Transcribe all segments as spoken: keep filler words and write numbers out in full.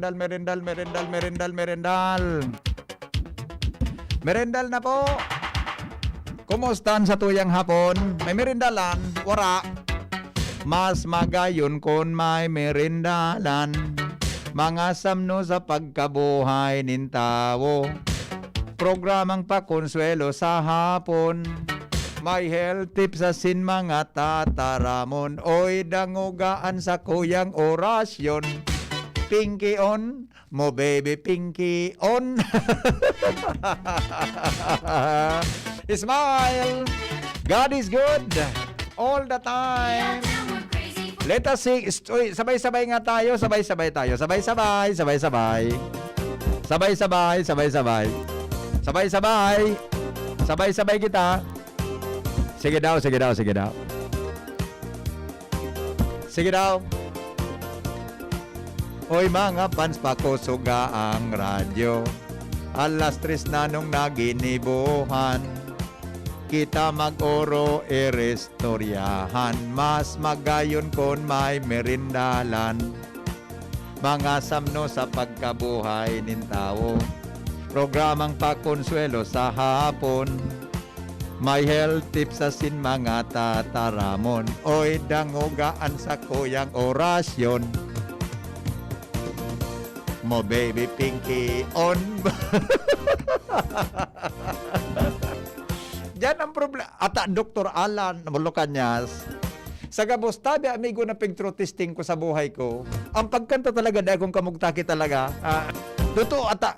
merindal, merindal, merindal, merindal, merindal. Merindal na po. Kumusta an satuyang hapon? May merindalan? Wara. Mas magayon kun may merindalan. Mga samno sa pagkabuhay nin tawo. Programang pakonsuwelo sa hapon. May health tips asin mga tataramon. Oy, dangoga an sakuyang orasyon. Pinky on mo, baby, pinky on. Smile. God is good all the time. Let us sing. Uy, sabay-sabay nga tayo, sabay-sabay tayo. Sabay-sabay, sabay-sabay. Sabay-sabay, sabay-sabay. Sabay-sabay. Sabay-sabay kita. Sige daw, sige daw, sige daw. Sige daw. Oy, mga fans, pakusuga ang radyo. Alas tres na nung naginibuhan. Kita mag-oro, iristoryahan. Mas magayon kun may merindalan. Mga samno sa pagkabuhay nin tawo. Programang pakonsuwelo sa hapon. May health tips asin mga tataramon. Oy, dangoga an sakuyang orasyon. Mo, baby, pinky on. Diyan ang problema. Ata, Doktor Alan Molocanyas. Sa gabos, tabi, amigo, na pigtrotesting ko sa buhay ko. Ang pagkanta talaga, dai akong kamugtaki talaga. Ah, totoo, ata.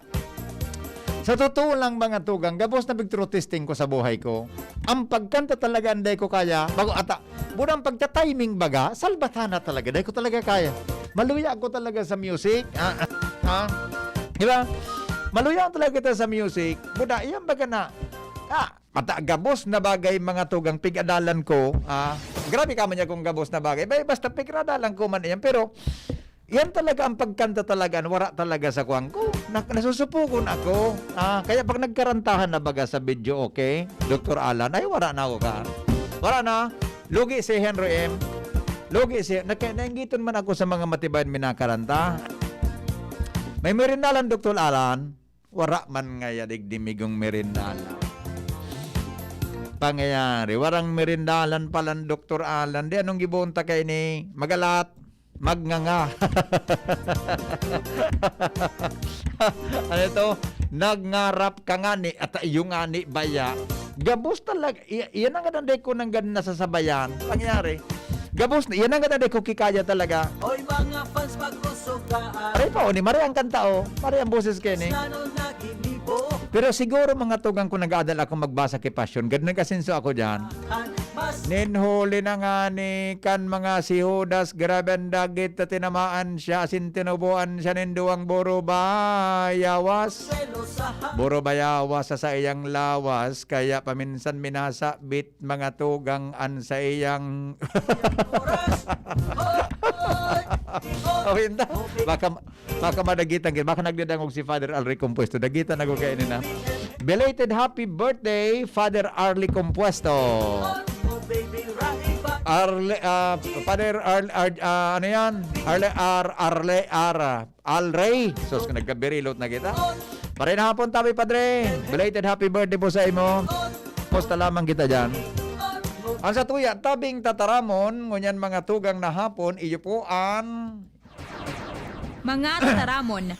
Sa totoo lang, mga tugang, gabos na pigtrotesting ko sa buhay ko. Ang pagkanta talaga, dai ko kaya. Bago ata, budang pagta-timing baga, salbatana talaga, dai ko talaga kaya. Maluya ako talaga sa music. Ah, ah, ah. Di ba? Maluya talaga kita sa music. Buda, iyan baga na, ah, Ata gabos na bagay, mga tugang, pig-adalan ko, ah, grabe ka man niya kung gabos na bagay. Bay, basta pig-adalan ko man iyan, pero yan talaga ang pagkanta talaga, wara talaga sa kuwang ko. Na, nasusupugon ako. Ah, kaya pag nagkarantahan na baga sa video, okay, Doktor Alan, ay, wara na ako ka. Wara na. Lugi si Henry M. Lugi si, nagka-, nainggiton man ako sa mga matibayan minakaranta. May merindalan, Doktor Alan. Wara man ngaya digdi migong merindala. Pangyayari, warang merindalan palan, Doktor Alan. Di anong gibohon ta kaini? Magalat, magnganga. Ano ito? Nagngarap ka ngani at iyo ngani baya. Gabos talaga. I-, iyan ang ganun, di ko nang ganun nasasabayan. Pangyayari, gabos na. Iyan ang ganun, di ko kikaya talaga. Oy, mga fans, pagkusugaan. Aray pa, oh, ni Mari ang kanta, oh. Mari ang boses, Kenny. Sa ano naginibo? Pero siguro, mga tugang, kung nag-aadal ako magbasa ki Passion, gad nag-asenso ako dyan. An mas Nin huli na ngani kan mga si Judas, grabe ang dagit na tinamaan siya, asin tinubuan siya nin duwang buro bayawas. Swelo sa ha- Buro bayawas sa saiyang lawas, kaya paminsan minasabit mga tugang an saiyang Oras. Hoy, hoy, hoy. Oh, hindi. Baka, baka madagitan kita. Baka nagdadangog si Father Alri Compuesto. Dagitan ako kayo nina. Belated happy birthday, Father Arly Compuesto. Arle, ah, Father Ar, Ar, ah, ano yan? Arle, Ar, Arle, Ar. Al Rey. Sus, nagkabirilot na kita. Maray na hapon, tabi, Padre. Belated happy birthday po sa imo. Posta lamang kita dyan. Ang sa tuya, tabing tataramon, ngunyan mga tugang na hapon, iyo po ang Mga tataramon.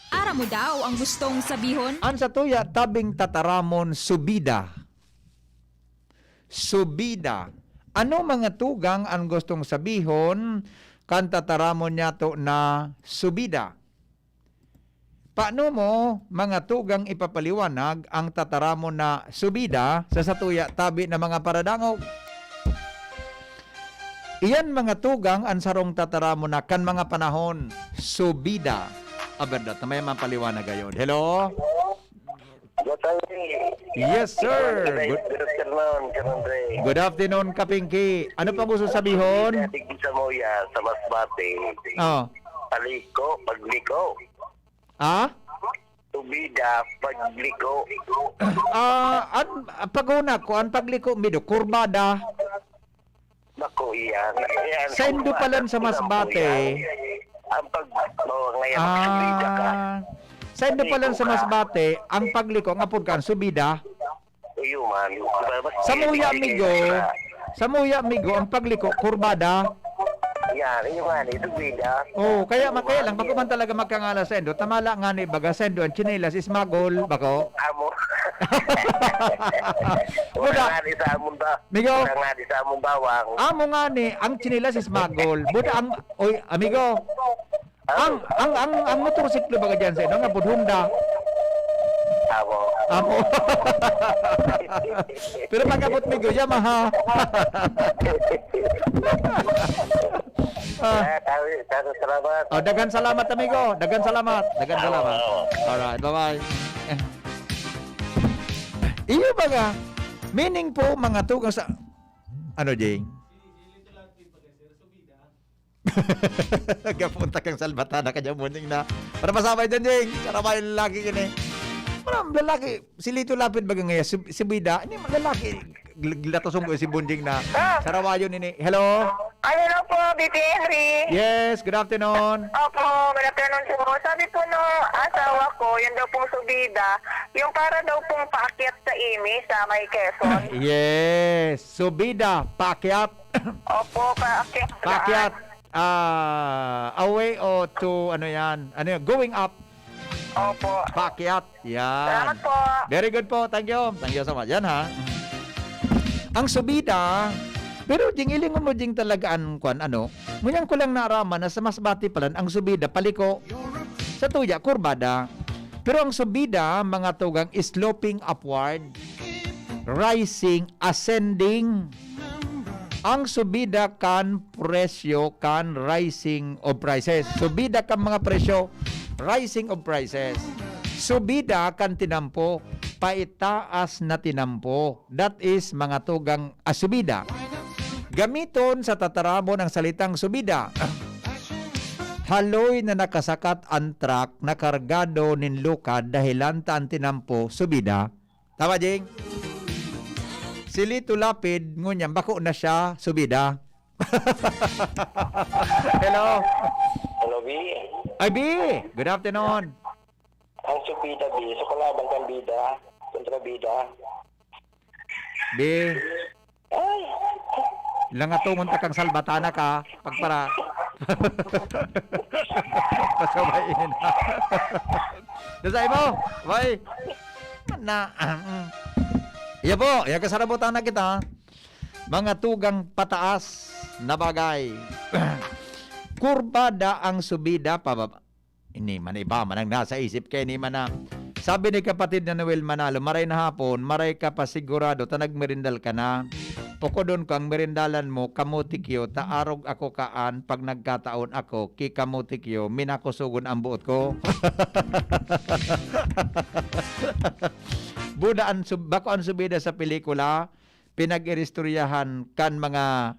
Aram mo daw ang gustong sabihon? Ang sa tuya, tabing tataramon, subida. Subida. Ano mga tugang ang gustong sabihon kan tataramon niyato na subida? Paano mo, mga tugang, ipapaliwanag ang tataramon na subida sa satuya tabi na mga paradangog? Iyan, mga tugang, ang sarong tataramon na kan mga panahon, subida. Aber, dat na may mapaliwanag gayon. Hello? Good afternoon. Yes, sir. Good, Good afternoon, Sir Andre. Good afternoon, Kapingki. Ano pang gusto sabihon? Digdi sa Moya, sa Masbate. Oh. Paliko, pagliko. Ah? Subida, pagliko. Ah, an, paguna ko, ang pagliko, mido, kurbada. Bako iyan. Ayan, Saindo ang pa lang sa mas bako bate. Iyan. Ang pag, oh, ngayon, magsubida ka. Ah. Saindo pa lang sa mas bate, ang pagliko, ang apod ka, ang subida. Uyo man. Sa Muya, amigo. Sa Muya, amigo, ang pagliko, kurbada. Yan, iyo nga, ni, subida. Oh, kaya, ma-, kaya lang, bako man talaga magkangala saindo. Tamala nga ni, baga saindo, ang tsinelas, smuggle, bako. Amo. Wala Buda. Nga ni sa amon ba? Migo. Wala nga ni sa amon bawang. Amo nga ni, ang tsinelas is magol. Buda ang, oy, amigo. Ang, ang, ang, ang motorsiklo baga dyan sa inyo, nga pud Honda. Amo. Amo. Pero pag abot, migo, Yamaha. Ah. Ah, tawi, tawi, salamat. Oh, daghan salamat, amigo. Daghan salamat. Daghan salamat. Amo, amo. Alright, bye-bye. Iyo baga, meaning po, mga tugang sa, ano, Jing? Gapunta kang salbatana ka dyan, muning na. Para masabay dyan, Jing. Sarabay lalaki yun eh. Maram, lalaki, si Lito Lapid baga ngaya, si, si Bida, hindi man lalaki. Gl-, glatosong ko si Bunjing na. Ah. Sarawayon ini. Hello? Ay, hello po, B P Henry. Yes, good afternoon. Opo, good afternoon po. Sabi po no asawa ko, yun daw pong subida, yung para daw pong paakyat sa imi sa may Quezon. Yes, subida, paakyat. Opo, paakyat. Paakyat. Ah, away o to, ano yan? Ano yan? Going up. Opo. Paakyat. Yan. Salamat po. Very good po. Thank you. Thank you so much. Yan, ha. Ang subida, pero ding ilingon mo ding talaga an kwan, ano, ngunyan ko lang naaraman na sa Masbate pala, ang subida, paliko. Sa tuya, kurbada. Pero ang subida, mga tugang, is sloping upward, rising, ascending. Ang subida kan presyo kan rising of prices. Subida kan mga presyo, rising of prices. Subida kan tinampo, paitaas na tinampo. That is, mga tugang asubida. Gamiton sa tataramon ang salitang subida. Haloy na nakasakat an truck na kargado nin lukad, dahelan ta an tinampo, subida. Tama, Jing? Si Lito Lapid, ngunyan, bako na siya, subida. Hello? Hello, B. Ay, B! Good afternoon. Ang subida, B, sa kalaban kang bida, kontra bida. B, Ay! Langatongon ta kang salbatana ka, pagpara. Pasabayin. Dasay mo, bay. Na, mm. Iya po, iya kasarabutan na kita. Mga tugang pataas na bagay. Kurbada ang subida pababa. Ini man iba man ang nasa isip kay ini man na. Sabi ni kapatid na Noel Manalo, "Maray na hapon, maray ka pa sigurado ta nagmerindal ka na. Ukodon ko ang merindalan mo, kamote kyo, ta arog ako kaan pag nagkataon ako, ki kamote kyo, minakusogon ang buot ko." Buda ang sub-, bako ang subida sa pelikula, pinag-iristoryahan kan mga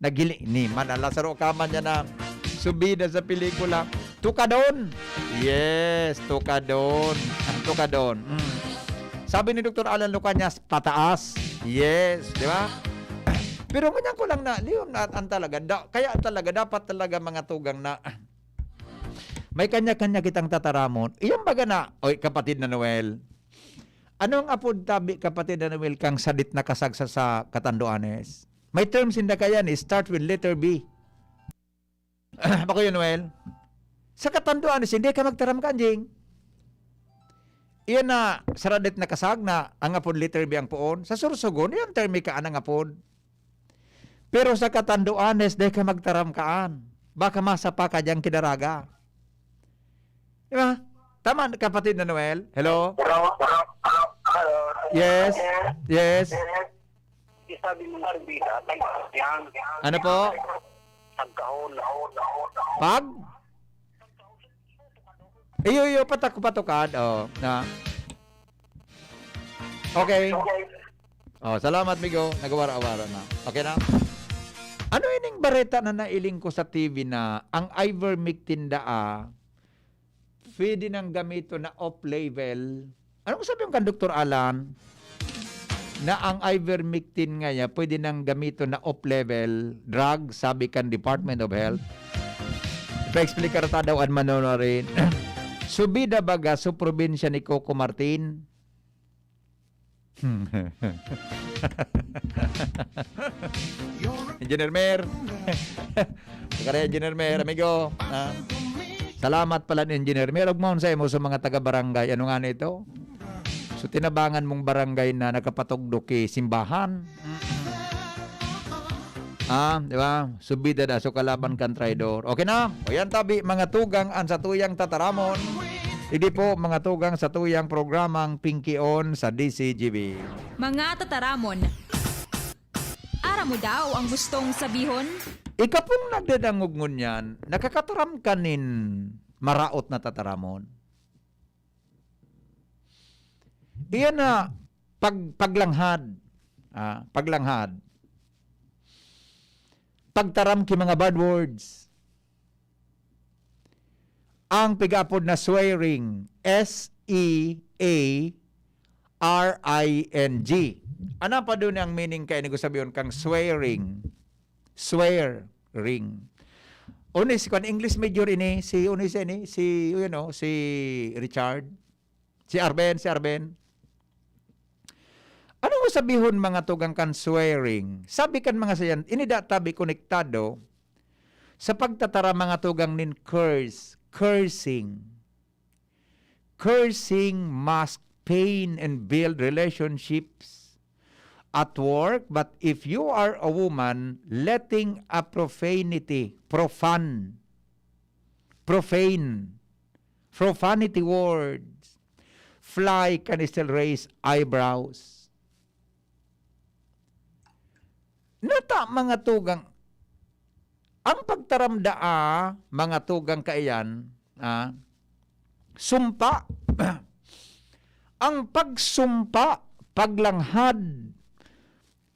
nagili-, ni man ang Lazaro ka man niya na subida sa pelikula. Tukadon! Yes, tukadon. Ang tukadon. Mm. Sabi ni Doktor Alan Lucanias, pataas. Yes, di ba? Pero ngunyan ko lang na, Leon, at ang talaga, da-, kaya talaga, dapat talaga mga tugang na, may kanya-kanya kitang tataramon. Iyan baga na, oy, kapatid na Noel, ano ang apod tabi, kapatid na Noel, kang sadit na kasagsa sa Katanduanes? May term sinda kaya ni start with letter B. Bako yun, Noel? Sa Katanduanes, hindi ka magtaram ka, Anjing. Iyan na, saradet na kasag na ang apod letter B ang poon. Sa Sorsogon, iyan term ka ang apod. Pero sa Katanduanes, dai ka magtaram kaan. Baka masapa ka diyang kidaraga. Di ba? Tama, kapatid na Noel? Hello? Hello? Hello? Hello? Yes? Yes? Sabi mo nga, Arvida, tag-, yan. Ano po? Pagkahon. Pag? Iyo, iyo, patak-, patukad. Oh, na. Okay. Oh, salamat, migo. Nagawara-wara na. Okay na? Ano ining bareta na nailing ko sa T V na ang ivermectin daa, pwede nang gamiton na off-label? Anong sabi yung kan Doktor Alan? Na ang ivermectin nga niya, pwede nang gamiton na off-label drug, sabi kan Department of Health. Ipa-explicar ta daw an manonorin. Subida baga sa probinsya ni Coco Martin. Engineer Mer. Kaya Engineer Mer, amigo. Ah, salamat pala ni Engineer Mer. Ugmaon sa imo sa mga taga-barangay. Ano nga nito? So, tinabangan mong barangay na nakapatugdok ki simbahan. Ah, di ba? Subida da, so kalaban kan traidor. Okay na? O yan tabi, mga tugang, ang satuyang tataramon. Idi po, mga tugang, satuyang programang Pinkion sa D C G B. Mga tataramon. Aram mo daw ang gustong sabihon? Ika pong nagdadangog ngunyan, nakakataram ka nin maraot na tataramon. Iyan na pag-, paglanghad. Ah, paglanghad. Pagtaram ki mga bad words. Ang pigaapod na swearing, S E A R I N G. Ano pa doon ang meaning kaya ni ko sabihin kang swearing? Swearing. Unis, kung English major ini, si Unis ini, si, you know, si Richard, si Arben, si Arben. Ano mo sabihon mga tugang kan swearing? Sabi kan mga sayan, ini da tabi konektado sa pagtatara mga tugang nin curse, cursing. Cursing mask pain and build relationships at work, but if you are a woman, letting a profanity, profan, profane, profanity words fly can still raise eyebrows. Nata, mga tugang, ang pagtaram daa, mga tugang kaiyan, ah, sumpa. Ang pagsumpa, paglanghad,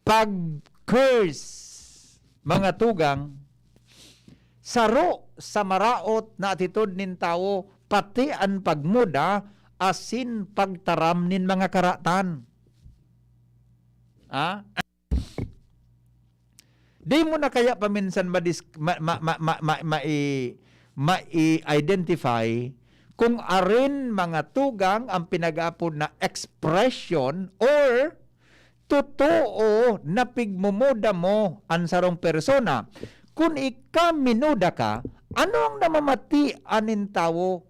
pag-curse, mga tugang, saro sa maraot na atitod nin tawo, pati an pagmuda asin pagtaram nin mga karatan. Ah? Di mo na kaya paminsan madis-, ma-, ma-, ma-, ma-, ma-, mai-, mai-identify kung arin mga tugang ang pinag-aapod na expression or totoo na pigmumuda mo an sarong persona. Kun ika minuda ka, ano ang namamatian nin tawo?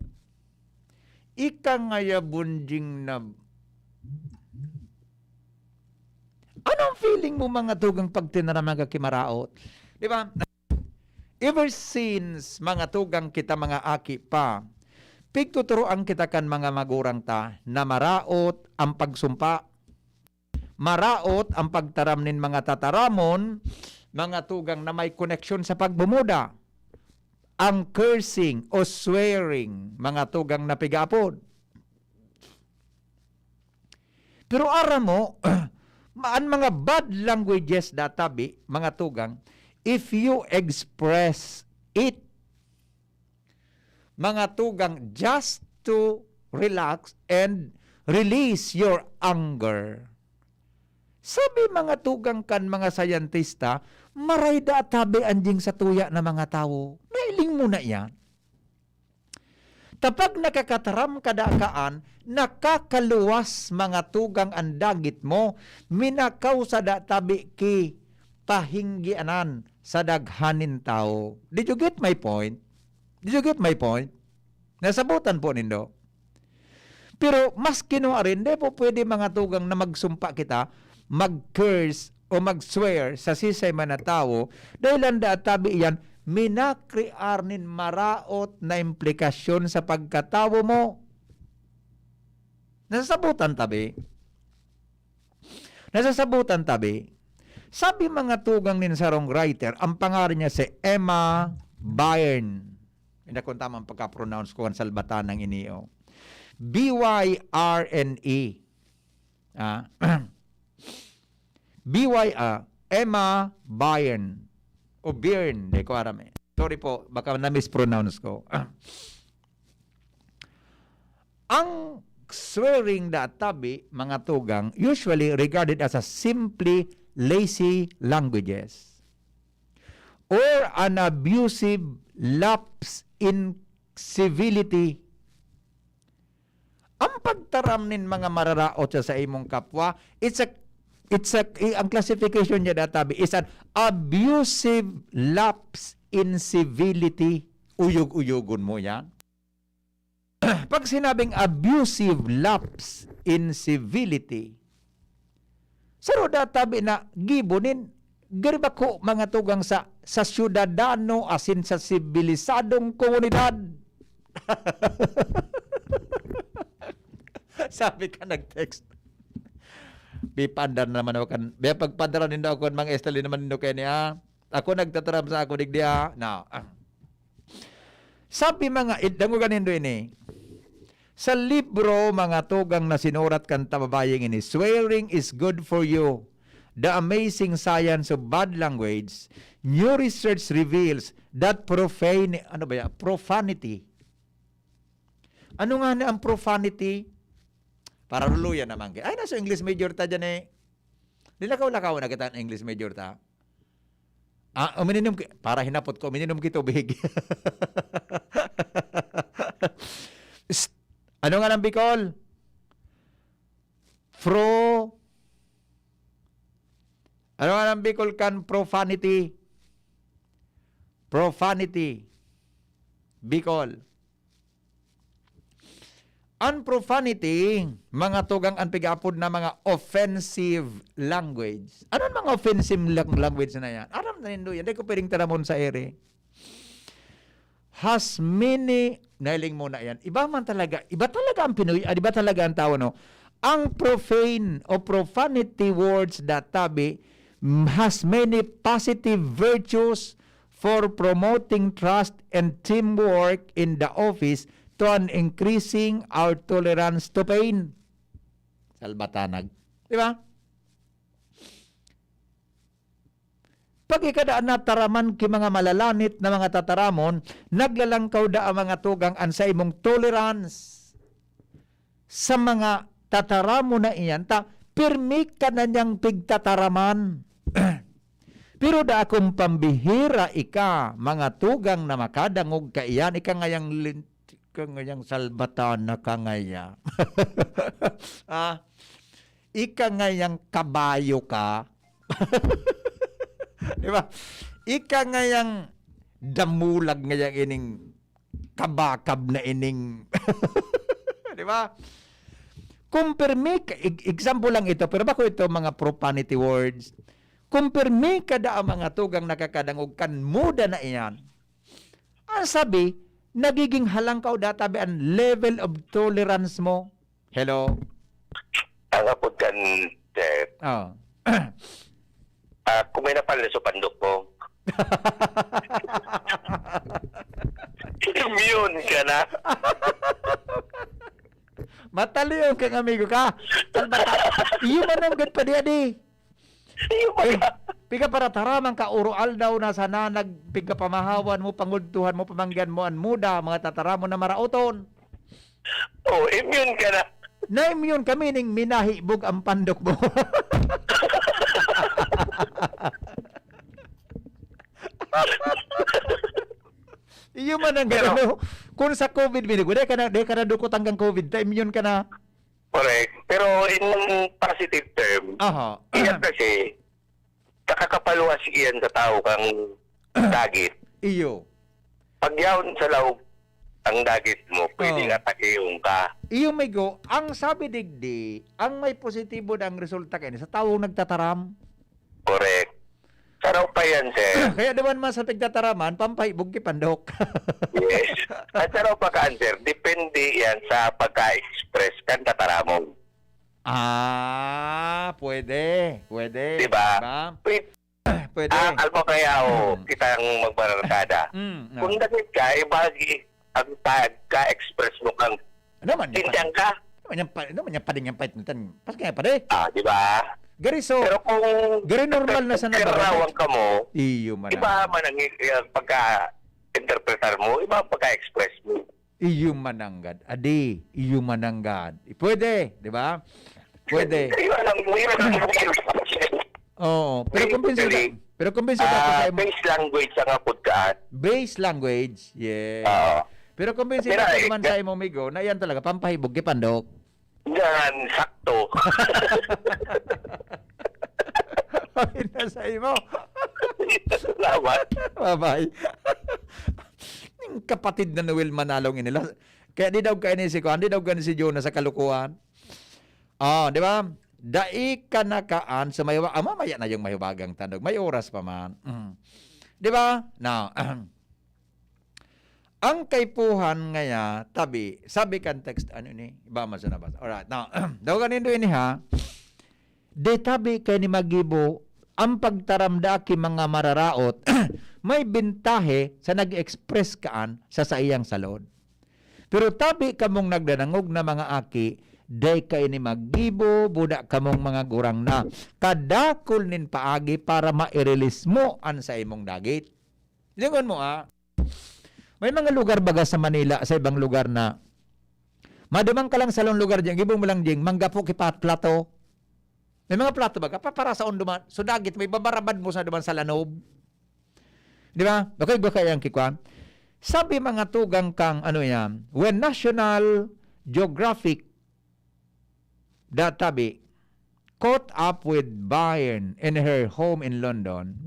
Ika ngaya bunjing na Anong feeling mo, mga tugang, pag tinaraman ka ki maraot? Di ba? Ever since, mga tugang, kita mga aki pa, pigtuturoan kita kan mga magurang ta na maraot ang pagsumpa. Maraot ang pagtaram nin mga tataramon, mga tugang, na may koneksyon sa pagmumuda. Ang cursing o swearing, mga tugang, na pigaapod. Pero aram mo, an mga bad languages databi, mga tugang, if you express it, mga tugang, just to relax and release your anger. Sabi mga tugang kan mga sayantista, maray da tabi anjing sa tuya na mga tawo. Nailing mo na iyan. Tapag nakakataram ka da kaan, nakakaluwas mga tugang an dagit mo, minakaw sa da tabi ki pahinggianan sa daghan nin tawo. Did you get my point? Did you get my point? Nasabotan po nindo? Pero maski nuarin, di po pwede mga tugang na magsumpa kita, mag-curse o mag-swear sa sisay man na tawo, dahil ang da tabi iyan, minakrear nin maraot na implikasyon sa pagkatawo mo. Nasasabutan tabi. Nasasabutan tabi. Sabi mga tugang nin sarong writer, ang pangaran niya si Emma Byrne. Hindi ko tamang pagka-pronounce ko ang Salbatanang ini, oh. B Y R N E. Ah, B Y, ah, Emma Byrne. O Byrne, di ko aram eh. Sorry po, baka na-mispronounce ko. Ang swearing da tabi, mga tugang, usually regarded as a simply lazy languages or an abusive lapse in civility. Ang pagtaram nin mga mararaot sa, sa imong kapwa, it's a, it's a, i-, ang classification niya da tabi is an abusive lapse in civility. Uyog-uyogon mo yan. Pag sinabing abusive lapse in civility, saro da tabi na gibo nin, gari bako mga tugang sa, sa syudadano asin sa sibilisadong komunidad. Sabi ka nag-text. Pipandar naman ako kan, biya pagpadara nindo ako kan mga estali naman nindo kaya niya. Ako nagtataram sa ako digdi, ah. Na, ah. Sabi mga, id-, dangogan nindo ini. Sa libro, mga tugang na sinurat kan tababaying ini, Swearing is Good for You, The Amazing Science of Bad Language, new research reveals that profane-, ano ba yan? Profanity. Ano nga na ang profanity? Paraluluya naman. Ay, nasa English major ta dyan eh. Dilakaw-lakaw na kita ang English major ta. Ah, umininom ki-, para hinapot ko, umininom ki tubig. Psst! Ano nga ng Bicol? Pro-, ano nga ng Bicol kan profanity? Profanity. Bicol. Ang profanity, mga tugang an pig-aapod na mga offensive language. Ano ang mga offensive lang-, language na yan? Aram na nindo yan. Di ko pwedeng taramon sa ere. Has many, nailing muna yan. Iba man talaga, iba talaga ang Pinoy, ah, iba talaga ang tao, no? Ang profane o profanity words that tabi has many positive virtues for promoting trust and teamwork in the office to an increasing our tolerance to pain. Salbatanag. Di ba? Pag ikada nataraman ki mga malalanit na mga tataramon, naglalangkaw da ang mga tugang an sa imong tolerance sa mga tataramon na iyan, ta pirmi ka na niyang pigtataraman. Pero da akong pambihira ika, mga tugang na makadangog kaiyan, ika ngayang lin-, ika ngayang salbatana ka ngaya. Ah, ika ngayang kabayo ka. Di ba? Ika ngayang damulag ngayang ining kabakab na ining. Di ba? Kung pirmi ka, eg-, example lang ito, pero bako ito mga profanity words. Kung pirmi kada ang mga tugang nakakadangog kan muda na iyan, ang sabi, nagiging halangkaw databi ang level of tolerance mo. Hello? Ang apod kan, sir, Oh. Ah, kung may napalda sa pandok mo, immune ka na. Matalion kang amigo ka. Salbata, iyo man ang gud pa diya di. Iyo pa Eh, ka. Piga para taraman ka, uro aldaw na sana nagpigkapamahawan mo, pangudtuhan mo, pamanggihan mo, an muda, mga tataramon na maraoton. Oh, immune ka na. Na-immune kami ning minahibog ang pandok mo. Iyo man ang Pero gano'n, no? Kung sa COVID, binigo, di ka na, di ka na dukot hanggang COVID, ta immune ka na. Correct. Pero in positive term, Aha. iyan kasi, nakakapaluwas iyan sa tao kang dagit. Iyo. Pag yaon sa laog ang dagit mo, pwede Oo. nga takiyon ka. Iyo, may go. Ang sabi digdi, ang may positibo na ang resulta kaini sa taong nagtataram. Correct. Sa Taraw pa yan, sir. Kaya duman man sa pagtataraman, pampahibog ki pandok. Yes. At taraw pa ka, sir. Depende yan sa pagka-express kan tataramon. Ah, pwede. Pwede. Di ba? Di ba? Pwede. Pwede. Ah, alam mo kaya, oh, Mm. kitang magbarkada. Mm, no. Kung dagit ka, ibagi ang pagka-express mo kang Ano man yan, tindang pare? Ka. Ano man yan, pare? Ano man yan, pare, yan, pare? Pas kaya, pare? Ah, di ba? Gari, so, Pero kung gari normal na sana ba, pare? Rawan ka mo, Iyo man iba ang man ang, ang pagka-interpretar mo, iba ang pagka-express mo. Iyo mananggad. Adi, iyo mananggad. Pwede, di ba? Pwede. Iyo lang, iyo lang. Oo, pero Wait, kumbinsido, actually, pero kumbinsido ako ah, sa imo. Base language ang apod kaan. Base language, yes. Oo. Pero kumbinsido Pero, ako eh, naman sa imo, migo, na yan talaga, pampahibog, kipandok. Yan, sakto. Okay na sa imo. Salamat. Bye-bye. Ning kapatid na Noel Manalong inila. Kaya di daw kaini si kuan, di daw kaini si Jonah sa kalukuhan. Oh, di ba? Dai ka nakaan sa mahiwa-, ah, mamaya na yung mahiwagang tandog. May oras pa man. Mm. Di ba? Now, ang kaipuhan ngaya, tabi, sabi kan text, ano ni? Iba man sa nabasa. Alright, now, daw ganindo ini ha. Di tabi kay ni magibo, ang pagtaram da ki mga mararaot, may bintahe sa nag-express kaan sa saiyang salod. Pero tabi kamong nagdanangog na mga aki, dai kaini maggibo, buda kamong mga gurang na. Kadakul nin paagi para ma-release mo an sa imong dagit. Lingon mo, ah. May mga lugar baga sa Manila, sa ibang lugar na maduman ka lang sa lugar diyan, gibo mo lang diyang manggapo ki pat-, plato. May mga plato baga, papara sa unduman. So, dagit, may babarabad mo sa duman sa lanob. Di ba? Bakay, bakay ang kikwan. Sabi mga tugang kang, ano yan, when National Geographic databi caught up with Byrne in her home in London,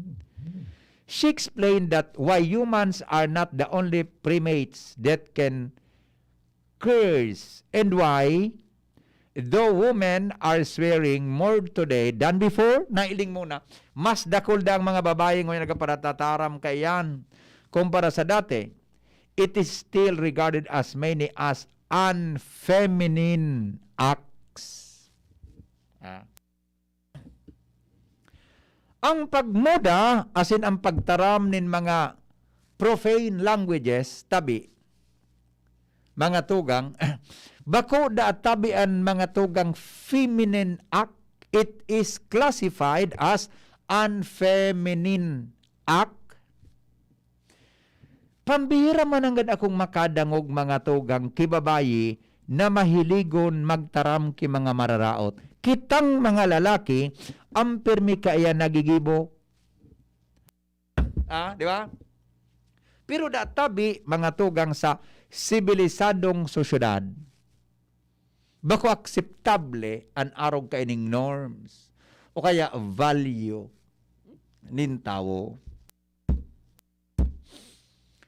she explained that why humans are not the only primates that can curse and why, though women are swearing more today than before, nailing muna, mas dakul da ang mga babae ngayon nagpaparataram kaiyan kumpara sa dati. It is still regarded as many as unfeminine acts. Ah. Ang pagmoda asin ang pagtaram nin mga profane languages, tabi, mga tugang, bako da tabi an mga tugang feminine act, it is classified as unfeminine act. Pambihira man nanggad akong makadangog mga tugang ki babayi na mahiligon magtaram ki mga mararaot. Kitang mga lalaki, ang pirmi kaiyan nagigibo. Ah, di ba? Pero da tabi, mga tugang sa sibilisadong sosyedad, bako akseptable an arog kaining norms o kaya value nin tawo.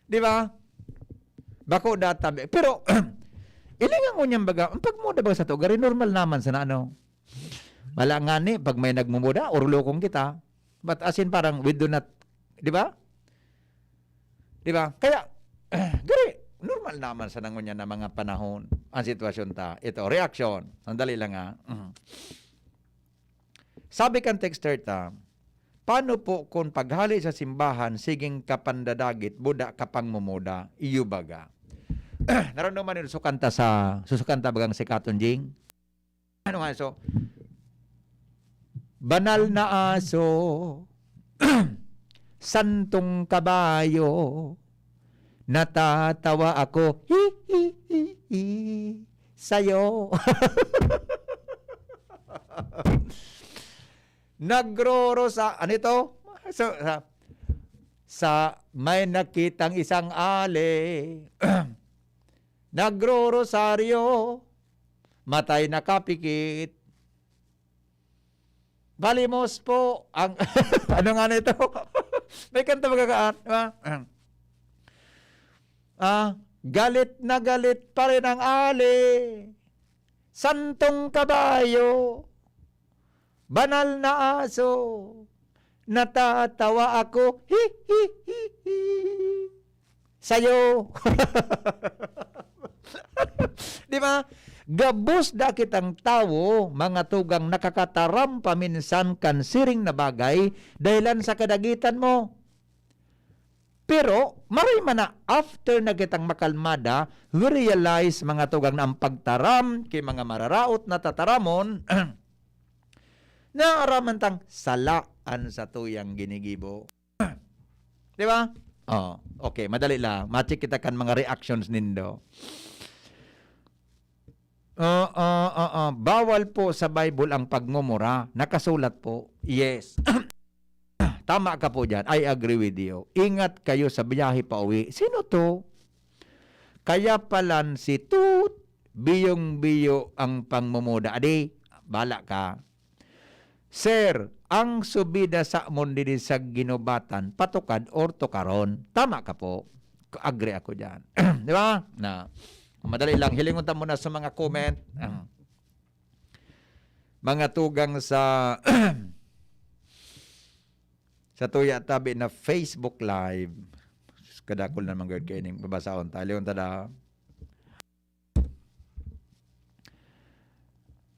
Di ba? Bako da tabi. Pero, ilingan ko niyang baga, ang pagmoda ba sa to, gari normal naman sana, ano? Wala nga ni, pag may nagmumuda, orlokong kita. But as in, parang, we do not, di ba? Di ba? Kaya, gari, normal naman sa nangunya na mga panahon, ang sitwasyon ta. Ito, reaction. Sandali lang, ha. Mhm. Sabi kan texter ta, "Paano po kun paghali sa simbahan, siging kapandadagit, buda kapangmomoda, iyo baga?" Naramdaman niyo, susukan ta sa, susukan ta bagang si Katon Jing? Ano nga, so, "Banal na aso, santong kabayo, natatawa ako, hi, hi, hi, hi, sa'yo." Nagrorosa-, ano ito? Sa, sa, sa may nakitang isang ali. Nagrorosaryo, matay nakapikit. Balimos po ang, ano nga nito? May kanta magagaan, di ba? Ah, galit na galit pa rin ang ali. Santong kabayo, banal na aso, Natatawa ako. Hi, hi, hi, hi. Sayo. Di ba? Gabos da kitang tawo, mga tugang, nakakataram paminsan kan siring na bagay dahilan sa kadagitan mo. Pero, maray man na after na kitang makalmada, we realize, mga tugang, na ang pagtaram ki mga mararaot na tataramon, naaraman tang sala an satuyang ginigibo. Di ba? Oh, okay, madali lang. Ma-check kita kan mga reactions nindo. Oo, oo. Bawal po sa Bible ang pagmumura. Nakasulat po. Yes. Tama ka po diyan. I agree with you. Ingat kayo sa biyahe pauwi. Sino to? Kaya palan si Tut, biyong-biyo ang pangmumuda. Adi, bala ka. Sir, ang subida sa amon didi sa Ginubatan, patukad or tukaron? Tama ka po. Agree ako diyan. Di ba? Na, madali lang. Hilingon ta muna sa mga comment. Ah. Mga tugang sa sa tuya tabi na Facebook Live. Kadakol naman gud kayo ning babasahon ta. Hilingon ta da.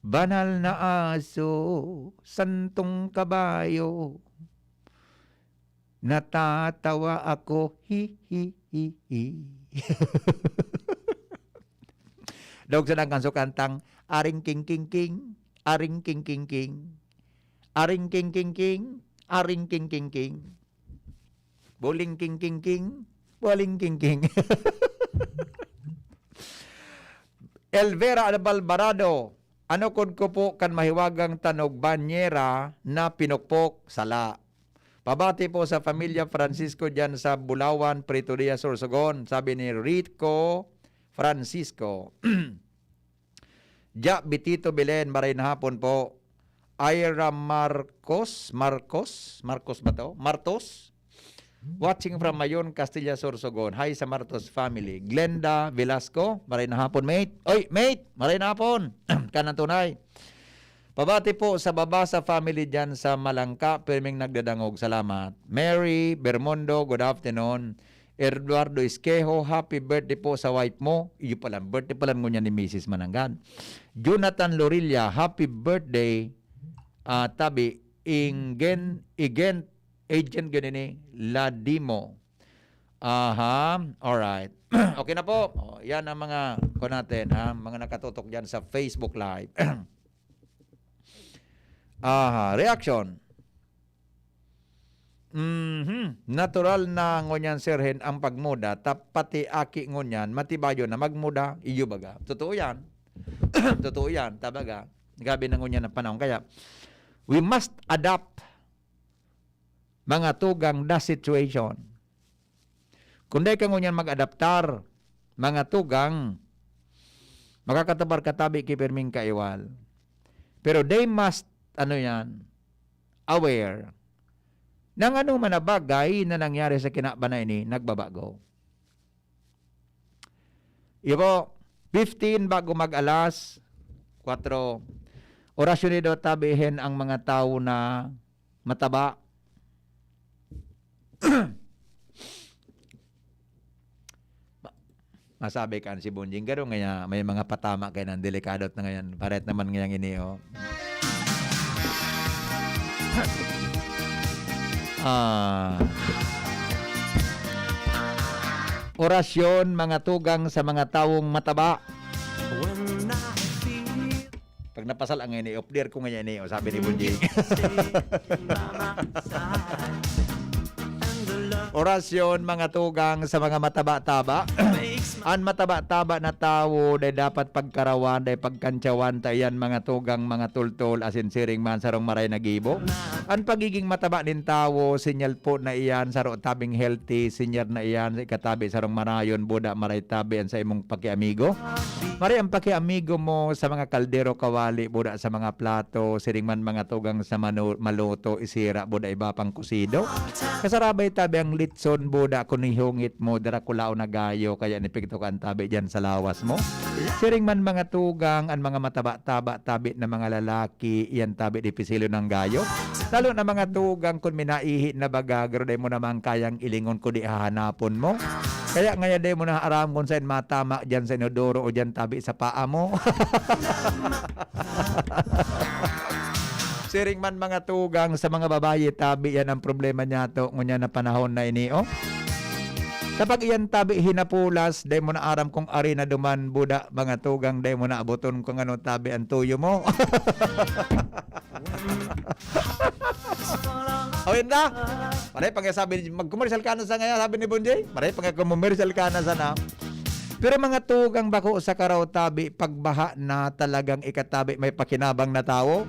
Banal na aso, santong kabayo, natatawa ako, hi, hi, hi, hi. Daog sa dangkan so kantang, "Aring king king king, aring king king king, aring king king king, aring king king king." Buling king king king, buling king king. Elvira Albalbarado, ano kun ko po kan mahiwagang tanog banyera na pinukpok? Sala. Pabati po sa Pamilya Francisco diyan sa Bulawan, Pretoria, Sorsogon, sabi ni Rico Francisco. Ja Bitito Belen, maray na hapon po. Ira Marcos, Marcos, Marcos ba to? Martos? Watching from Mayon, Castilla, Sorsogon. Hi sa Martos family. Glenda Velasco, maray na hapon, mate. Oy, mate, maray na hapon. Kanang tunay. Pabati po sa Babasa family diyan sa Malangka, pirming nagdadangog. Salamat. Mary Bermondo, good afternoon. Eduardo Esquejo, happy birthday po sa wife mo. Iyo pala, birthday pala ngunyan ni Misis Manangan. Jonathan Lorilla, happy birthday. Ah, tabi, Ingen, Igent, Agent Ganini, Ladimo. Aha, alright. Okay na po. Oh, yan ang mga, ko natin, ha, mga nakatutok dyan sa Facebook Live. Aha, reaction. Mhm. Natural na ngunyan, sirhen, ang pagmuda, ta pati aki ngunyan, matibayon na magmuda. Iyo baga. Totoo yan. Totoo yan, tabaga. Grabe na ngunyan ang panahon. Kaya, we must adapt, mga tugang, the situation. Kung dai ka ngunyan mag-adaptar, mga tugang, makakatubar ka tabi ki pirming kaiwal. Pero they must, ano yan, aware. Nang ano man na bagay na nangyari sa kinaban na ini, nagbabago. Ibo, fifteen bago mag-alas kwatro. Orasyon ni daw tabihin ang mga tawo na mataba. Ma-, masabi kan si Bonjing, garo nga may mga patama kay nang delikado na ngayon. Paret naman ngayang ini, oh. Ah. Orasyon, mga tugang sa mga tawong mataba. Pag napasal ang ini, updir ko ngayon ini, oh, sabi ni Bunji. Orasyon, mga tugang sa mga mataba-taba. An mataba-taba na tawo, dai dapat pagkarawan, dai pagkantsawan, ta iyan mga tugang, mga tultol, asin siring man sarong maray na gibo. An pagiging mataba nin tawo, sinyal po na iyan, saro tabing healthy, sinyal na iyan, sa ikatabi sarong marayon, buda maray tabi an sa imong pakiamigo. Maray ang pakiamigo mo sa mga kaldero, kawali, buda sa mga plato, siring man mga tugang sa manu-, maluto, isira, buda iba pang kusido. Kasarabay tabi ang litson, buda, kun ihungit mo, darakulaon na gayo, kaya ni Ito ka ang tabi diyan sa lawas mo. Siring man mga tugang, ang mga mataba-taba tabi na mga lalaki, iyan tabi dipisilon ng gayo. Lalo na mga tugang, kun minaihi na baga, garo dai mo naman kayang ilingon kundi hahanapon mo. Kaya ngaya dai mo na aram kung saan matama diyan sa inodoro o diyan tabi sa paa mo. Siring man mga tugang sa mga babayi, tabi yan ang problema niya to, ngunyan na panahon na ini, oh. Kapag iyan tabi hinapulas, dai mo na aram kung ari na duman buda, mga tugang, dai mo na aboton kung ano tabi ang tuyo mo. Awin na? Pare, pag sabi, mag-commercial ka na sa ngayon, sabi ni Bonjay. Pare, pag-commercial ka na sana. Pero mga tugang bako sa karaw tabi, pagbaha na talagang ikatabi may pakinabang na tawo.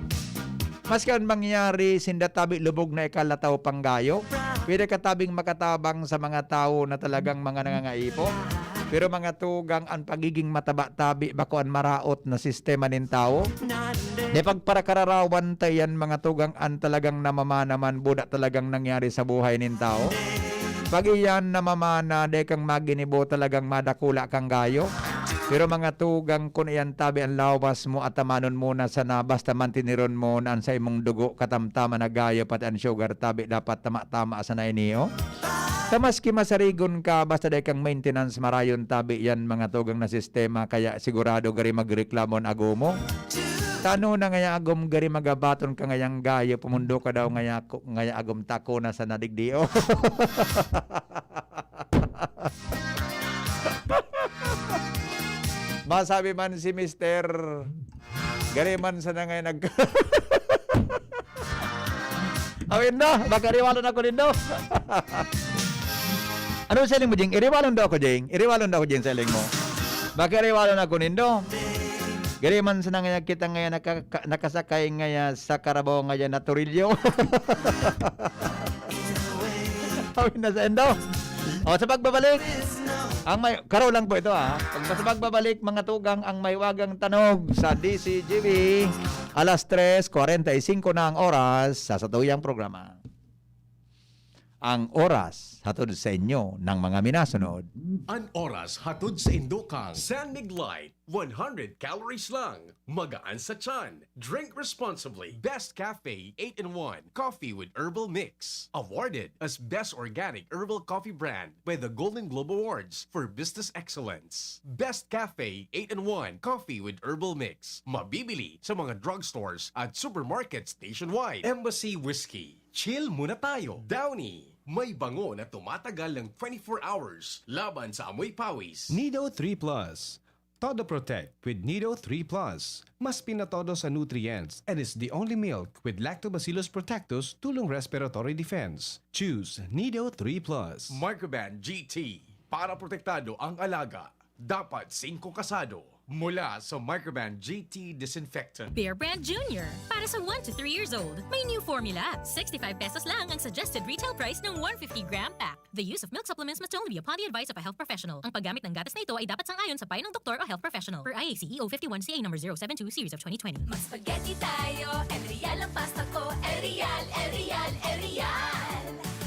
Maski ang mangyari, sinda tabi lubog na ikalataw panggayo. Pwede ka tabing makatabang sa mga tawo na talagang mga nangangaipo. Pero mga tugang, ang pagiging mataba tabi, bako ang maraot na sistema nin tawo. Di pagparakararawan ta yan, mga tugang, ang talagang namamana man, buda talagang nangyari sa buhay nin tawo. Pag iyan namamana, dai kang maginibo, talagang madakula kang gayo. Pero mga tugang, kun iyan tabi ang lawas mo, atamanon mo na sana, basta mantiniron mo na an sa imong dugo katamtaman na gayo, pati an sugar tabi dapat tama-tama sana ini, oh. Sa maski masarigon ka, basta dai kang maintenance, marayon tabi yan, mga tugang, na sistema, kaya sigurado gari magreklamo an agom mo. Tano na ngaya agom gari magabaton ka ngayang gayo, pumundo ka daw ngaya, ngaya agom tako na sa nadigdi, oh. Masabi man si Mister, gari man sana ngayon nag-, Awin na, baka riwalon ako nindo. Ano sa mo, Jing? Iriwalon daw ako, Jing. Iriwalon daw ako, Jing, sa mo. Baka riwalon ako nindo. Gari man sana ngaya kita ngaya nakaka-, nakasakay ngaya sa karabaw ngaya na turilyo. Awin na sa endo. O, sa pagbabalik, ang may, karo lang po ito, ha. Pag, sa pagbabalik, mga tugang, ang may wagang tanog sa D C G B, alas tres kwarenta y singko na ang oras sa satuyang programa. Ang oras hatod sa inyo ng mga minasunod. An oras hatod sa indo kan San Mig Light, one hundred calories lang, magaan sa tiyan. Drink responsibly. Best Cafe eight-in-one Coffee with Herbal Mix. Awarded as Best Organic Herbal Coffee Brand by the Golden Globe Awards for Business Excellence. Best Cafe eight-in-one Coffee with Herbal Mix. Mabibili sa mga drugstores at supermarkets nationwide. Embassy Whiskey. Chill muna tayo. Downy. May bango na tumatagal ng twenty-four hours laban sa amoy pawis. Nido three Plus. Todo Protect with Nido three Plus. Mas pinatodo sa nutrients and is the only milk with Lactobacillus protectus tulong respiratory defense. Choose Nido three Plus. Microban G T. Para protektado ang alaga, dapat singko kasado. Mula sa Microban G T Disinfectant. Bear Brand Junior. Para sa one to three years old, may new formula. Sixty-five pesos lang ang suggested retail price ng one fifty gram pack. The use of milk supplements must only be upon the advice of a health professional. Ang paggamit ng gatas na ito ay dapat sang-ayon sa payo ng doktor o health professional. Per I A C E O fifty-one C A number zero seven two series of twenty twenty. Mag-spaghetti tayo, El Real ang pasta ko. El Real, El Real, El Real.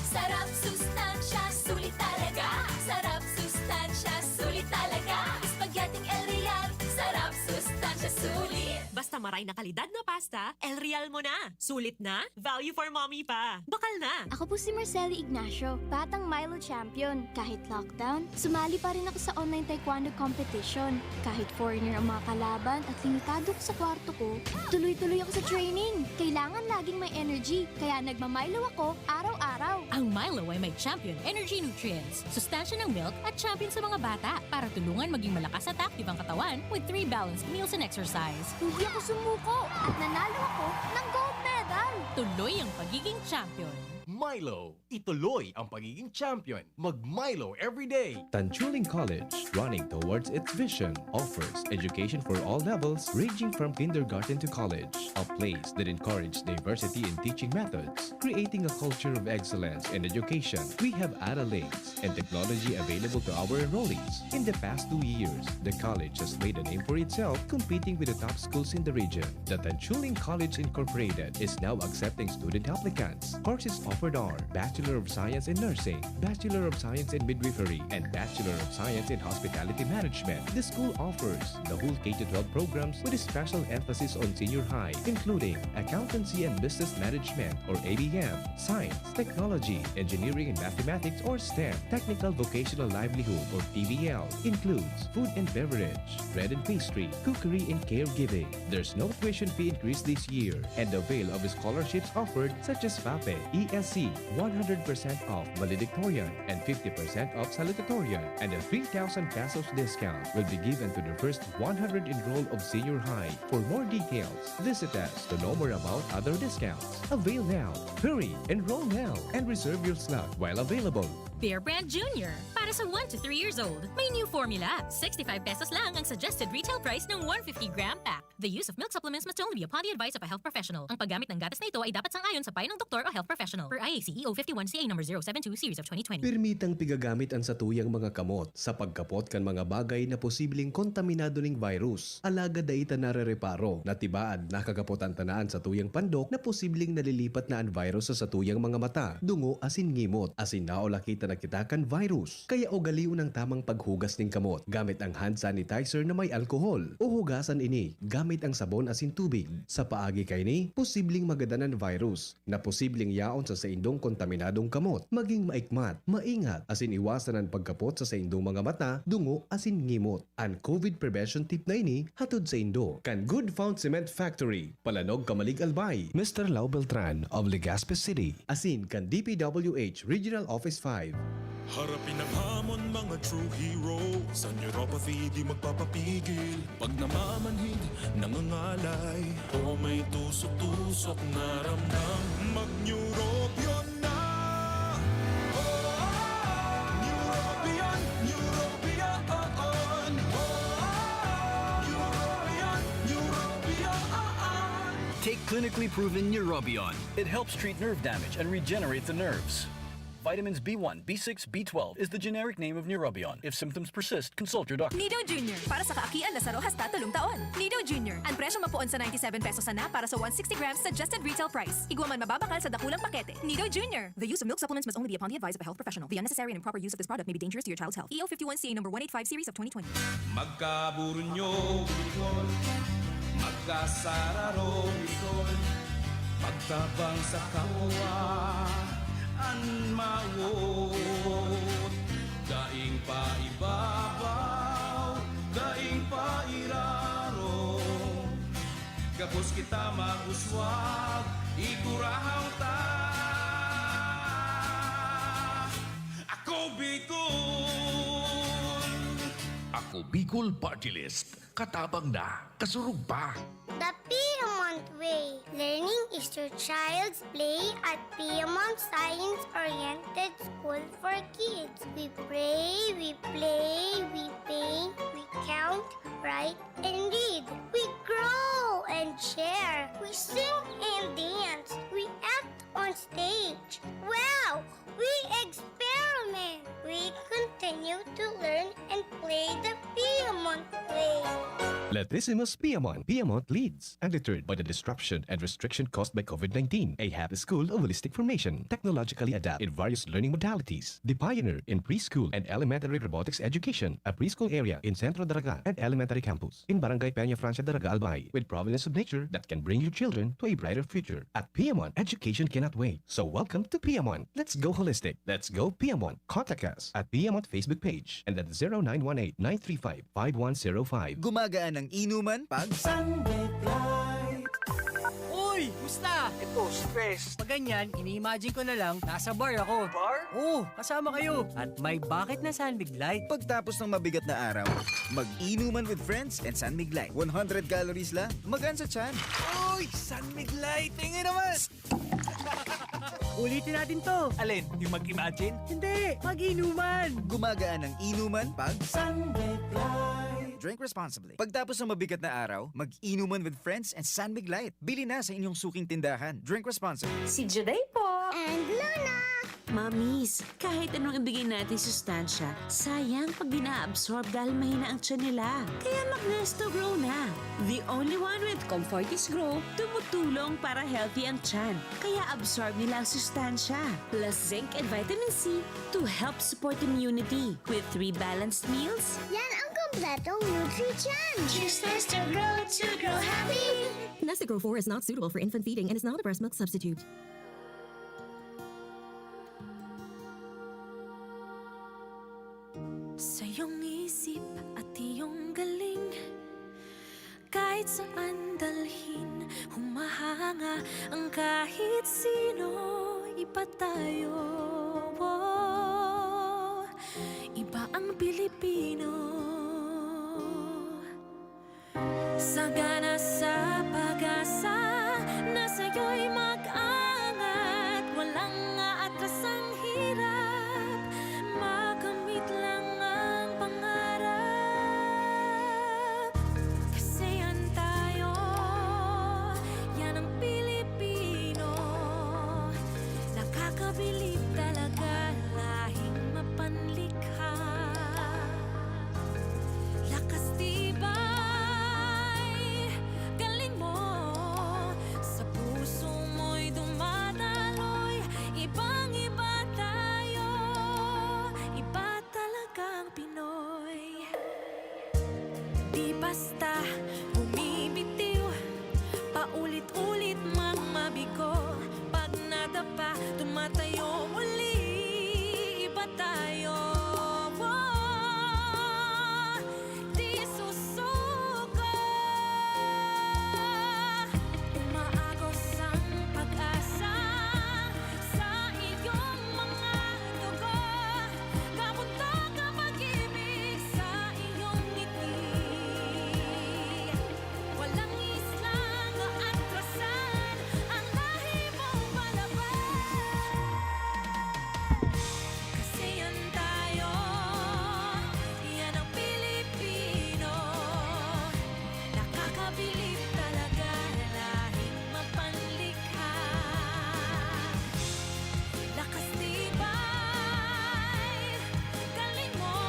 Sarap, sustansya, sulit talaga. Sarap, sustansya, sulit talaga. Spaghetti El Real, sarap, sustansya, sulit. Basta maray na kalidad na pasta, El Real mo na. Sulit na, value for mommy pa. Bakal na! Ako po si Marceli Ignacio, batang Milo champion. Kahit lockdown, sumali pa rin ako sa online taekwondo competition. Kahit foreigner ang mga kalaban at limitado ko sa kwarto ko, tuloy-tuloy ako sa training. Kailangan laging may energy, kaya nagma-Milo ako araw-araw. Ang Milo ay may champion energy nutrients, sustansya ng milk at champion sa mga bata para tulungan maging malakas at active ang katawan with three balanced meals and exercise. Hindi ako sumuko at nanalo ako ng gold medal. Tuloy ang pagiging champion. Milo, ituloy ang pagiging champion. Mag-Milo everyday. Tanchuling College, running towards its vision, offers education for all levels, ranging from kindergarten to college. A place that encourages diversity in teaching methods, creating a culture of excellence in education. We have ARA links and technology available to our enrollees. In the past two years, the college has made a name for itself, competing with the top schools in the region. The Tanchuling College Incorporated is now accepting student applicants. Courses offered are Bachelor of Science in Nursing, Bachelor of Science in Midwifery, and Bachelor of Science in Hospitality Management. The school offers the whole K to twelve programs with a special emphasis on senior high, including Accountancy and Business Management or A B M, Science, Technology, Engineering and Mathematics or STEM, Technical Vocational Livelihood or T V L, includes food and beverage, bread and pastry, cookery and caregiving. There's no tuition fee increase this year, and avail of scholarships offered such as FAPE, E S C, one hundred percent off valedictorian and fifty percent off salutatorian, and a three thousand pesos discount will be given to the first one hundred enrolled of senior high. For more details, visit us to know more about other discounts. Avail now. Hurry, enroll now, and reserve your slot while available. Bear Brand Junior. Para sa one to three years old, may new formula. Sixty-five pesos lang ang suggested retail price ng one fifty gram pack. The use of milk supplements must only be upon the advice of a health professional. Ang paggamit ng gatas na ito ay dapat sang-ayon sa payo ng doktor o health professional. Per I A C E O fifty-one C A number zero seven two series of twenty twenty. Pirmitang pigagamit an satuyang mga kamot sa pagkapot kan mga bagay na posibleng kontaminado ning virus. Alagad dai ta narereparo na tibaad nakakapotan ta na an satuyang pandok na posibleng nalilipat na an virus sa satuyang mga mata, dungo asin ngimot, asin naulaki ta na kita kan virus. Kaya ugalion ang tamang paghugas nin kamot gamit ang hand sanitizer na may alkohol, o hugasan ini gamit ang sabon asin tubig. Sa paagi kaini, posibleng magadan an virus na posibleng yaon sa saindong kontaminadong kamot. Maging maikmat, maingat, asin iwasan an pagkapot sa saindong mga mata, dungo, asin ngimot. An COVID prevention tip na ini hatod saindo kan Good Found Cement Factory, Palanog, Camalig, Albay, Mister Lau Beltran of Legazpi City, asin kan D P W H Regional Office five. Harapin ang hamon, mga true heroes. Sa neuropathy di magpapapigil. Pag namamanhid, nangangalay, o may tusok-tusok na ramdam, mag-Neurobion na! Oh, Neurobion, Neurobion, oh, oh. Oh, Neurobion, Neurobion, oh, oh. Take clinically proven Neurobion. It helps treat nerve damage and regenerate the nerves. Vitamins B one, B six, B twelve is the generic name of Neurobion. If symptoms persist, consult your doctor. Nido Junior, para sa kaakian na saro hasta tolong taon. Nido Junior, ang presyong mapoon sa ninety-seven pesos sana para sa one sixty grams suggested retail price. Igwa man mababakal sa dakulang pakete. Nido Junior. The use of milk supplements must only be upon the advice of a health professional. The unnecessary and improper use of this product may be dangerous to your child's health. E O fifty-one C A number one eight five series of twenty twenty. Magkaburunyo, Bicol. Magkasararo, Bicol. Magtabang sa kapwa an mawot. Daing paibabaw, daing pairaro. Gabos kita mag-uswag, igurahang ta. Ako Bicol! Ako Bicol Party List. Katabang na, kasurog pa. The Piedmont Way. Learning is your child's play at Piedmont Science Oriented School for Kids. We pray, we play, we paint, we count, write, and read. We grow and share. We sing and dance. We act on stage. Wow! We experiment. We continue to learn and play the Piedmont way. Latissimus Piedmont. Piedmont leads. Undeterred by the disruption and restriction caused by COVID nineteen, a happy school of holistic formation, technologically adept in various learning modalities, the pioneer in preschool and elementary robotics education, a preschool area in Centro Daraga and elementary campus in Barangay Peña Francia Daraga, Albay, with providence of nature that can bring your children to a brighter future. At Piedmont, education cannot wait. So welcome to Piedmont. Let's go holistic. Let's go Piedmont. Contact us at Piedmont Facebook page and at zero nine one eight nine three five five one zero five. Gumagaan ang inuman pag Sunday Flight. Uy! Musta? Ito, stress. Pag ganyan, ini-imagine ko na lang, nasa bar ako. Bar? Oo, kasama kayo. At may bakit na San Mig Light. Pagtapos ng mabigat na araw, mag-inuman with friends and San Mig Light. One hundred calories lang, magaan sa tiyan. Uy! San Mig Light! Tingin naman! Ulitin natin to. Alin? Yung mag-imagine? Hindi! Mag-inuman! Gumagaan ang inuman pag Sunday Flight. Drink responsibly. Pagtapos ng mabigat na araw, mag-inuman with friends and San Mig Light. Bili na sa inyong suking tindahan. Drink responsibly. Si Juday po. And Luna! Mommies, kahit anong ibigay natin sustansya, sayang pag di na-absorb dahil mahina ang tiyan nila. Kaya mag-Nesto Grow na. The only one with Comfortis Grow, tumutulong para healthy ang tiyan. Kaya absorb nila ang sustansya. Plus zinc and vitamin C to help support immunity. With three balanced meals, yan ang kompletong nutrition. Choose Nesto Grow to grow happy. Nesto Grow four is not suitable for infant feeding and is not a breast milk substitute. Sa iyong isip at iyong galing, kahit saan dalhin, humahanga ang kahit sino. Iba tayo, oh, iba ang Pilipino. Sagana sa pag-asa na sa'yo'y mag-aangat, walang aatras ang hirap, makamit lang ang pangarap. Kasi yan tayo, yan ang Pilipino, nakakabilib talaga, lahing mapanlikha. Lakas, tibay, galing mo, sa puso mo'y dumadaloy. Ibang-iba tayo, iba talagang Pinoy. Di basta bumibitiw, paulit-ulit mang mabigo. Pag nadapa, tumatayo muli, iba tayo. Wow! Di susuko, umaagos ang pag-asa sa iyong mga dugo. Kabuntag ang pag-ibig sa iyong ngiti. Walang islang aatrasan ang lahi mong palaban. Kasi yan tayo, yan ang Pilipino. Nakakabilib talaga, lahing mapanlikha. Lakas, tibay, galing mo,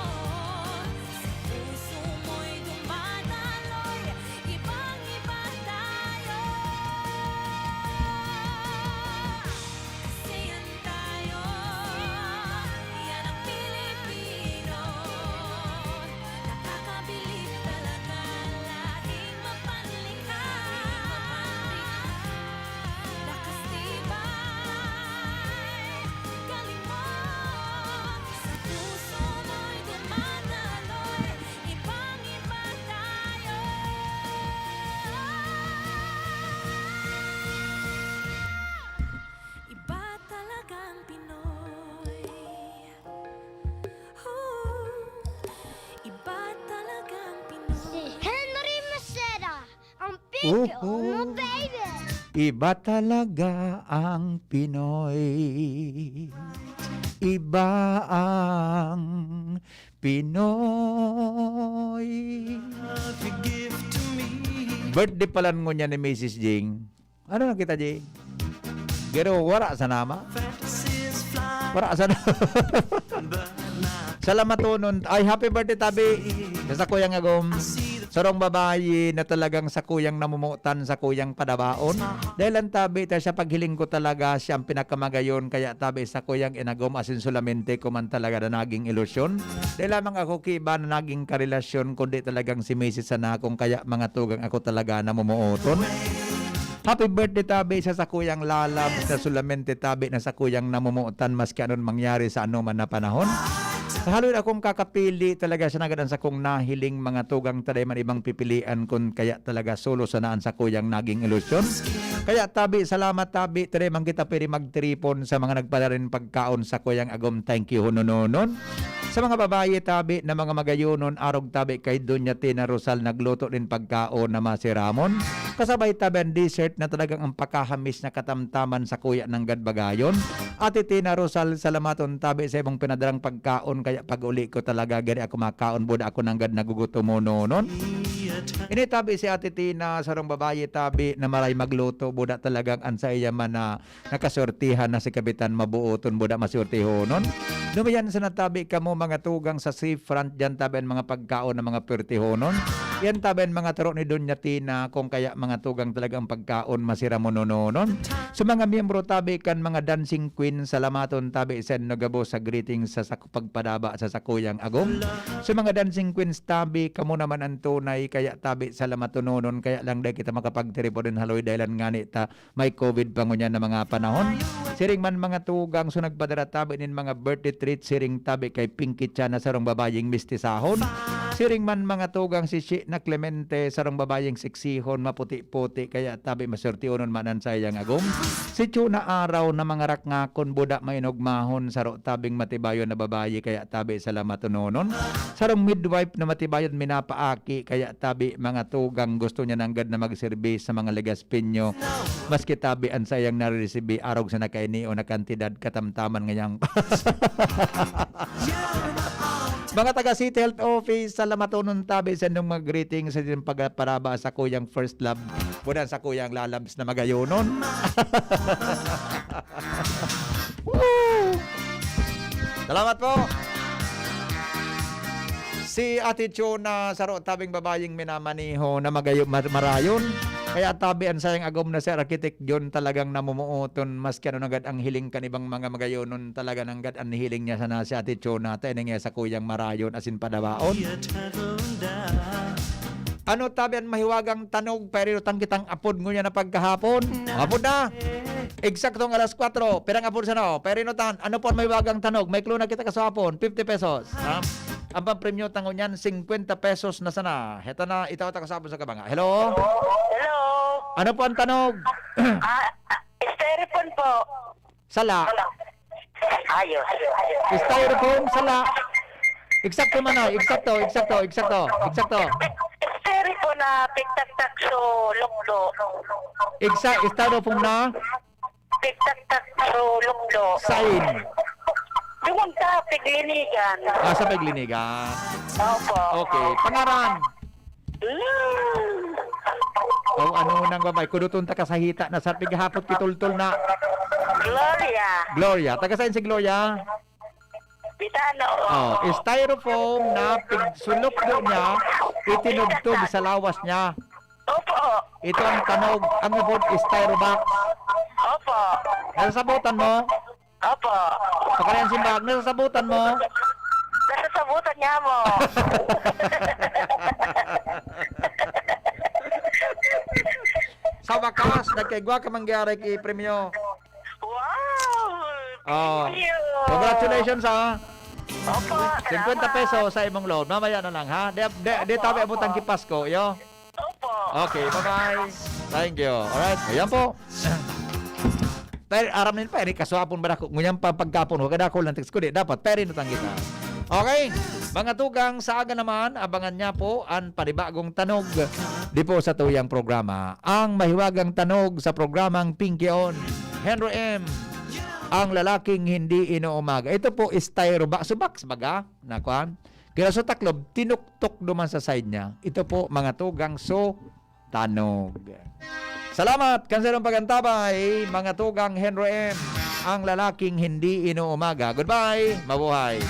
sa puso mo'y dumadaloy. Ibang-iba tayo. Kasi yan tayo, yan ang Pilipino. Nakakabilib talaga, lahing mapanlikha. Lakas, tibay, galing mo, sa puso mo'y dumadaloy. Ibang-iba tayo. Iba talagang Pinoy. Oh, iba talagang Pinoy. Si Henry Maceda, ang pinky Oho. Mo baby. Iba talaga ang Pinoy. Iba ang Pinoy. Birthday pala ngunyan ni Misis Jing. Ano na kita, Jing? Pero wala sa nama. Wala sa nama. Salamaton. Ay, happy birthday, tabi. Sa sakuyang agom. Sarong babayi na talagang sakuyang namomotan, sakuyang padabaon. Dahil ang tabi, ta siya paghiling ko talaga, siya ang pinakamagayon. Kaya tabi, sakuyang inagom, asin solamente ko man talaga na naging ilusyon. Dahil lamang ako kiba na naging karelasyon, kundi talagang si Misis sana akong kaya mga tugang ako talaga namomooton. Happy birthday, tabi, sa sakuyang lalab, sa solamente tabi na sakuyang namomotan, maski anon mangyari sa anoman na panahon. Sa haloy akong kakapili, talaga siya nagad ang sakong nahiling, mga tugang, taday man ibang pipilian, kun kaya talaga solo sana ang sakuyang naging ilusyon. Kaya tabi, salamat tabi, taday man kita pwede magtiripon sa mga nagpadarin pagkaon sakuyang agom. Thank you, hunononon. Sa mga babayi tabi na mga magayonon, arog tabi kay Doña Tina Rosal nagluto nin pagkaon na masiramon. Kasabay tabi ang dessert na talagang ang pakahamis na katamtaman sa kuya nanggad bagayon. Ate Tina Rosal, salamaton tabi sa imong pinadarang pagkaon, kaya pag-uli ko talaga gari ako makaon, buda ako nanggad nagugutomononon. Ini tabi si Ate Tina, sarong babayi tabi na maray magluto, buda talagang an saiya man na nakasortihan na si Kapitan Mabuoton, buda masortihonon. Dumayan sa natabi kamo mga tugang sa seafront, diyan tabi ang mga pagkaon ng mga pertihonon. Yan tabi ang mga turo ni Doña Tina, kung kaya mga tugang talagang pagkaon masiramonononon. Sa mga miyembro tabi kan mga dancing queen, salamaton tabi sa inyo gabos sa greetings sa sak-, pagpadaba sa sakuyang agom. Sa mga dancing queens tabi, kamo naman ang tunay, kaya tabi salamatononon, kaya lang dai kita makapagtiripo din haloy dahilan ngani ta may covid pa ngunyan na mga panahon. Siring man mga tugang, so nagpadara tabi nin mga birthday treat, siring tabi kay Pinky Chan na sarong babayeng mistisahon. Siring man mga tugang si Shi na Clemente, sarong babayeng seksihon, maputi-puti, kaya tabi masortihonon man an saiyang agom. Si Chuna Araw na mga rakngakon, buda mainogmahon, saro tabing matibayon na babayi, kaya tabi salamatononon. Sarong midwife na matibayon minapaaki, kaya tabi mga tugang gusto niya nanggad na magserbi sa mga Legaspeño. Maski tabi an sayang nariresibi, arog sa nakaini o na kantidad katamtaman ngayang. Mga taga City Health Office, salamatonon tabi sa inyong mga greetings sa inyong pagparaba sa kuyang first love. Buda sa kuyang lalabs na magayonon. Woo! Salamat po. Si Ate Chona, saro tabing babayeng minamaniho na magayo-, mar-, marayon. Kaya tabi an sayang agom na si Architect John talagang namumuoton, maski ano nanggad ang hiling kan ibang mga magayonon, talaga nanggad an hiling niya sana si Ate Chona, ta ini nga sa kuyang marayon asin padawaon. Ano tabi an mahiwagang tanog, pairinotan kitang apod ngunyan na pagkahapon? Apod na. Eksaktong alas kwatro, pirang apod sana, pairinotan. Ano po an mahiwagang tanog? May clue na kita kasapon, fifty pesos. Ha? Ang pampremyo ta ngunyan, singkwenta pesos na sana. Heta na, itaw ta kasapon sa kabanga. Hello? Hello? Ano po ang tanog? Ah, ah, styrofoam po. Sala. Ayos. Styrofoam, sala. Eksakto man, ay. Eksakto, eksakto, eksakto, eksakto. Styrofoam na pigtaktak so lukdo. Eksa-, styrofoam na? Pigtaktak so lukdo. Sain? Doon sa Piglinigan. Ah, sa Piglinigan. Opo. Okay. Pangaran? Mm. O, ano nang babay? Kuduton ta ka sa hita na sa pighapot kitultol na. Gloria. Gloria. Taga saan si Gloria? Bitano. Oh, styrofoam na pigsulok do niya, itinugtog sa lawas niya. Opo. Ito ang tanog, ang abot, styrobox. Opo. Nasasabutan mo? Opo. Pakalayan simbag, nasasabutan mo? Nasasabutan niya mo. Sa wakas, nagkaigwa ka mangyari ki premyo. Wow! Oh. Thank you. Congratulations, ha. Opo, singkwenta pesos sa imong load. Mamaya na lang, ha? Di, di, di tabi abot ang kipas ko, yo. Opo. Okay, bye-bye. Thank you. Alright, ayan po. Pero aram nin pa, ini kaswapon ba ako? Ngunyan pa pagkapon, huwag kadako lang text ko, di. Dapat, pero inutang kita. Okay, mga tugang, sa aga naman, abangan niya po ang panibagong tanog. Di po sa tuyang programa. Ang mahiwagang tanog sa programang Pinky On. Henry M. Ang lalaking hindi inuumaga. Ito po, styrobox. So, box baga? Na kwan? Kaya sa taklob, tinuktok duman sa side niya. Ito po, mga tugang, so, tanog. Salamat, kan sarong pagantabay, mga tugang Henry M. Ang lalaking hindi inuumaga. Goodbye, mabuhay.